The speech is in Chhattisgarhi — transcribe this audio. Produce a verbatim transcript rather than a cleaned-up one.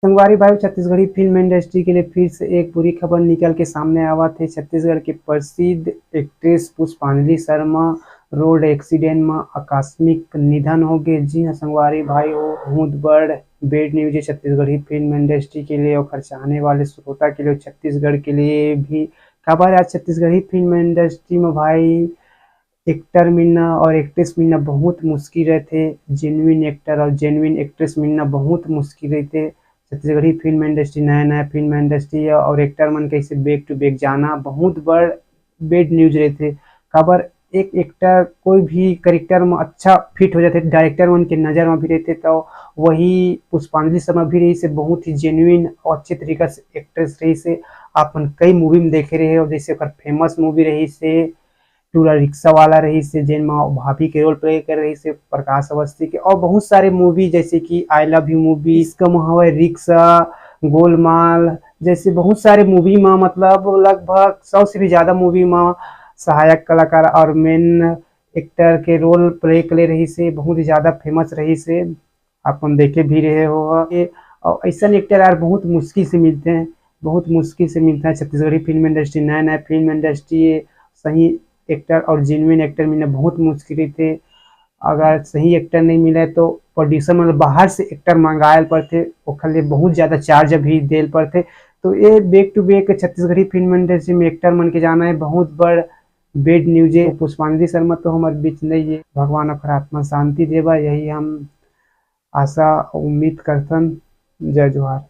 संगवारी भाई, छत्तीसगढ़ी फिल्म इंडस्ट्री के लिए फिर से एक बुरी खबर निकल के सामने आवत हे। छत्तीसगढ़ के प्रसिद्ध एक्ट्रेस पुष्पांजलि शर्मा रोड एक्सीडेंट में आकस्मिक निधन हो गए। जी हाँ संगवारी भाई, वो बहुत बड़ बैड न्यूज है छत्तीसगढ़ी फिल्म इंडस्ट्री के लिए, ओकर चाहने वाले श्रोता के लिए, छत्तीसगढ़ के लिए भी। काबर आज छत्तीसगढ़ी फिल्म इंडस्ट्री में भाई एक्टर मिलना और एक्ट्रेस मिलना बहुत मुश्किल रहते। जेन्युइन एक्टर और जेन्युइन एक्ट्रेस मिलना बहुत मुश्किल रहते। छत्तीसगढ़ी फिल्म इंडस्ट्री, नया नया फिल्म इंडस्ट्री और एक्टर मन कैसे बैक टू बैक जाना बहुत बड़ बैड न्यूज रहते। काबर एक एक्टर कोई भी करेक्टर में अच्छा फिट हो जाते, डायरेक्टर मन के नज़र में भी रहते, तो वही पुष्पांजलि शर्मा भी रही से बहुत ही जेन्युइन और अच्छे तरीका से एक्ट्रेस रही से। आप मन कई मूवी में देखे रहे हो, जैसे ओकर फेमस मूवी रही से टूरा रिक्शा वाला रही से, जेन में भाभी के रोल प्ले कर रही से प्रकाश अवस्थी के, और बहुत सारे मूवी जैसे कि आई लव यू मूवी, इश्क में हवय रिक्शा, गोलमाल जैसे बहुत सारे मूवी में, मतलब लगभग सौ से भी ज़्यादा मूवी में सहायक कलाकार और मेन एक्टर के रोल प्ले करे रही से बहुत ही ज़्यादा फेमस रही से। आप मन देखे भी रहे हो ये, और ऐसा एक्टर यार बहुत मुश्किल से मिलते हैं, बहुत मुश्किल से मिलता है। छत्तीसगढ़ी फिल्म इंडस्ट्री, नया नया फिल्म इंडस्ट्री, ये सही एक्टर और जेन्युइन एक्टर मिलना बहुत मुश्किल रहते। अगर सही एक्टर नहीं मिले तो प्रोड्यूसर मतलब बाहर से एक्टर मंगायल पड़ते, ओखर लिए बहुत ज़्यादा चार्ज भी देल पड़ते। तो ये back to back Chhattisgarhi film industry में एक्टर मन के जाना है बहुत बड़ बैड न्यूज है। पुष्पांजलि शर्मा तो हमारे बीच नहीं है, भगवान ओकर आत्मा शांति देवा, यही हम आशा उम्मीद करथन। जय जोहार।